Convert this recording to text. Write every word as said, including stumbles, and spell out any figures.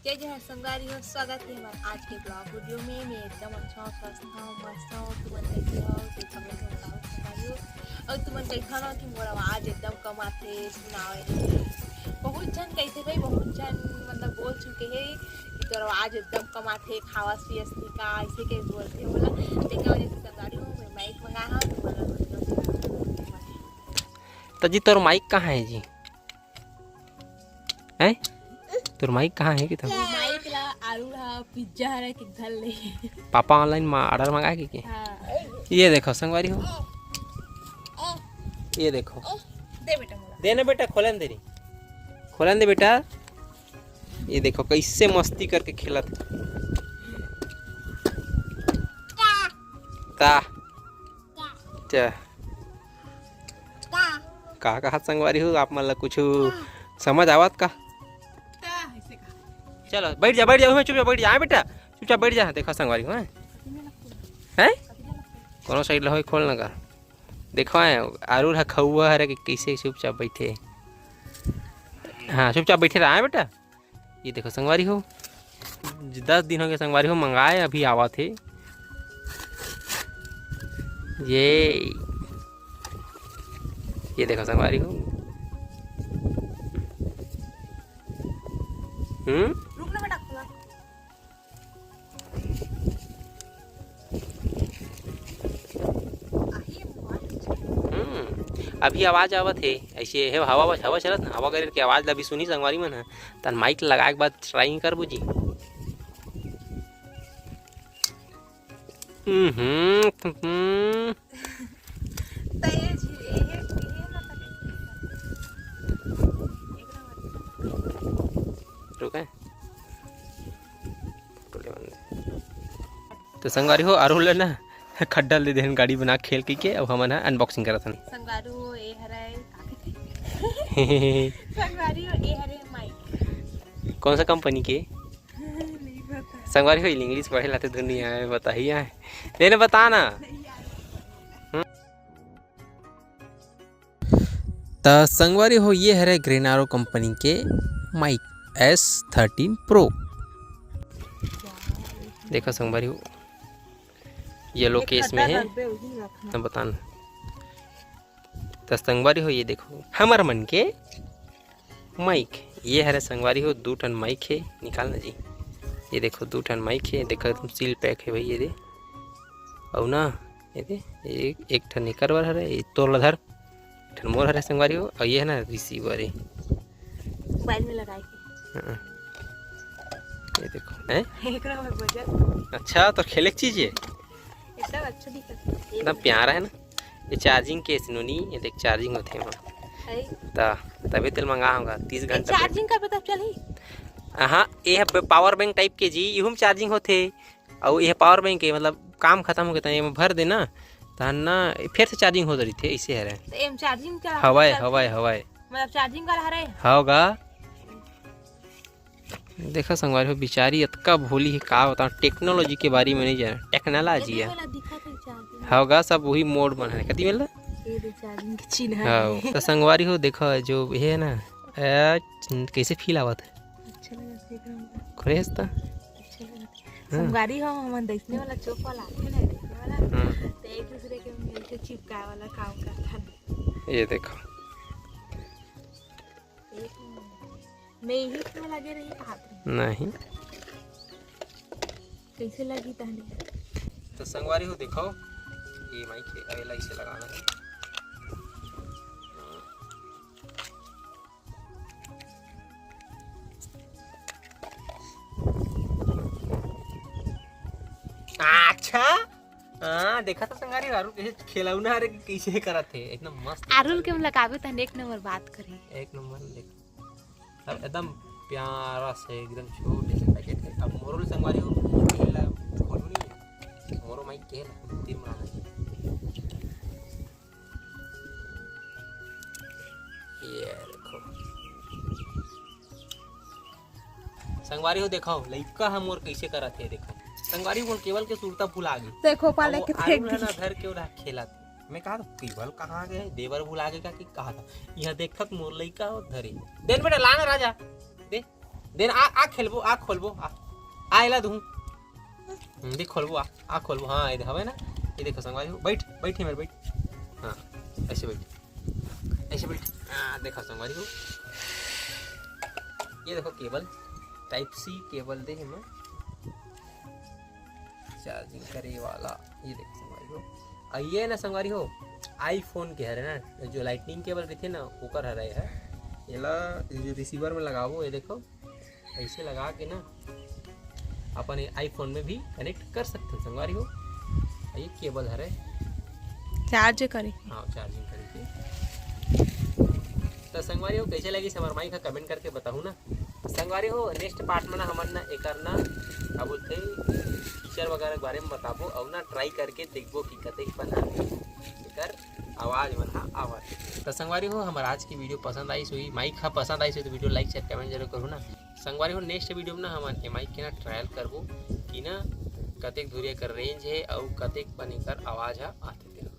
जय जोहार संगवारी हो, स्वागत हे हमर आज के vlog video में। मैं एकदम अच्छा हूँ, स्वस्थ हूँ, मस्त हूँ। तुमन कैसे हो? तो comment में बताओ संगवारी हो। अउ तुमन कैसे हो कि मोर आवाज एकदम कम आथे, सुनावे नहीं। बहुत झन कैसे भाई, बहुत झन मतलब बोल चुके हैं कि तोर आवाज एकदम कम आथे, खावस पियस नहीं का, ऐसे के बोलथे बोला। तेकर वजह से संगवारी हो, मैं mic मंगाए हूँ, तुमन ला बोलत हूँ। त जी, तोर mic कहाँ है जी? हैं? तोर mic कहाँ है कि तोर? Mic ला आरू हा पिज्जा हरे के घर ले। पापा online मा order मंगाए के, के? हाँ। ये देखो संगवारी हो, ये देखो, दे बेटा मोला। दे ना बेटा, खोलन दे रे, खोलन दे बेटा। ये देखो कैसे मस्ती करके खेलत। ता। चा। का कहत संगवारी हो, आप मन ला कुछ समझ आवत का? चलो बैठ जा, बैठ जा, उहें चुपचाप बैठ जा, हाँ बेटा, चुपचाप बैठ जा। देखो संगवारी हो, हैं? हैं? कोनो side ला होई खोल ना का। देखो हैं, आरू हा खउआ हरे कि कैसे चुपचाप बैठे। हाँ, चुपचाप बैठे रहा, हैं बेटा? ये देखो संगवारी हो, दस दिन हो गए संगवारी हो, मंगाए अभी आवत हे। ये, ये देखो संगवारी हो। हम्म। रुक ना बेटा, खुला। हम्म, अभी आवाज आवत हे, ऐसे हे हवा, हवा चलत ना, हवा गिरे के आवाज ला भी सुनी संगवारी मन ह। तन mic लगाए के बाद try करबो जी। हम्म, हम्म, हम्म। त ये झी-, ये, ये, ये ना करे। रुक, हैं? फोटो ले बंद। तो संगवारी हो, आरू ल ना खड्डा ले देहन गाड़ी बना खेल के, के अब हमन ह unboxing करत हन। संगवारी हो, ए हरे का कथे? संगवारी हो, ए हरे mic। कौन सा company के? नहीं पता। संगवारी हो, English पढ़े लाते दुनिया में बताही है। ले ना बता ना। नहीं यार। त संगवारी हो, ये हरे Grenaro company के mic S thirteen Pro। देखो संगवारी हो, yellow case में है। त बतान। त संगवारी हो, ये देखो हमर मन के mic, ये हरे संगवारी हो, दू ठन mic हे, निकाल ना जी। ये देखो दू ठन mic हे, देखो एकदम seal pack हे भाई, ये दे। अउ ना, ये दे, एक, एक ठन एकर बर हरे, ये तोर ला धर, एक ठन मोर हरे संगवारी हो, अउ ये है ना receiver हे। मोबाइल में लगाए के। हाँ। ये देखो, हैं? एकरा में बजल। अच्छा, तो खेले के चीज ये? एकदम अच्छा दिखत हे। एकदम प्यारा है ना? ये charging case नोनी, ये देख charging होथे एमा। है। त तबे तेल मंगा होगा, तीस ये घंटा charging का पता चलही? हाँ, ये ह power bank type के जी, इहू में charging होथे। अउ ये power bank के मतलब काम खत्म हो गए त एमा भर देना, तहन ना फिर से charging होत रहिथे, ऐसे हरे। त एम charging का हवय, चलथे? हवय, हवय। मतलब charging वाला हरे? होगा। देखा संगवारी हो, बिचारी अतका भोली हे, का बताओ, technology के बारे में नहीं जाने, technology ये है। वाला दिखत हे charging। हाँ गा, सब वही mode मन है। कति वाला? ये दे charging के चिन्ह हाँ, है। तो संगवारी हो, देखो जो ये है ना, ए, कैसे feel आवत है? अच्छा लगा देख रहा हूँ। खुश तो? अच्छा लगा। हाँ। संगवारी हो, हमन देखने वाला चौक वाला आथे ना, देखने वाला। हाँ। तो एक दूसरे के मिलके चिपकाए वाला काम करता है। ये देखो। मैं इही में लगे रही, हाथ में। नहीं। कैसे लगी तहने? तो संगवारी हो, देखो, ये mic के अवेला इसे लगाना है। अच्छा, हाँ, देखा तो संगवारी, आरुल कैसे खिलौना हरे, कैसे करत हे, एकदम मस्त। आरुल के हम लगाबे तहन एक नंबर बात करी। एक नंबर देख। अब एकदम प्यारा से, एकदम छोटे से packet है। अब मोरो ले संगवारी हो, खेला खोलू नहीं, मोरो mic के है ना, तीन बना दे। ये देखो। संगवारी हो, देखो, लइका ह मोर कैसे करत हे, देखो। संगवारी, मोर केबल के सुरता भुला गे। देखो, पा अब लेके फेंक आरुल ह ना दी। धर के ओला खेलत। मैं कहा, "केबल कहाँ गए? देवर भुला गे का कि कहा था?" यह देखत मोर लइका हो धरे। दे न बेटा, ला ना राजा। दे, देन आ, आ खेलबो, आ खोलबो, आ, आ एला दूँ। हम्म, देख खोलबो, आ, आ खोलबो, हाँ, ये हवे ना, ये देखो संगवारी हो, बैठ, बैठ हे मेर, बैठ, हाँ, ऐसे बैठ, ऐसे बैठ, हाँ, देखो संगवारी हो, ये देखो cable, Type C cable दे हे मैं, charging करे वाला, ये देखो संगवारी हो, आ ये ना संगवारी हो, iPhone के हरे ना, जो Lightning cable रहिथे ना, ओकर हरे है, एला ये जो receiver में लगाबो, ये देखो, ऐसे लगा के ना अपन iPhone में भी connect कर सकते हैं संगवारी हो। ये cable हरे चार्ज करे। हाँ, charging करे के। तो संगवारी हो, कैसे लगी हमार mic का comment करके बताहू ना। संगवारी हो, next part में ना हमन ना एकर ना का बोलते feature वगैरह के बारे में बताबो और ना try करके देखबो कि कतेक बना एकर आवाज मन हा आवत। तो संगवारी हो, हमार आज की video पसंद आइस होही, mic हा पसंद आइस होही तो video like share comment जरूर करू ना। संगवारी हो, next video में ना हमन ए mic के ना trial करबो कि ना कतेक दूरिया कर range है और कतेक बने कर आवाज हा आते तेला।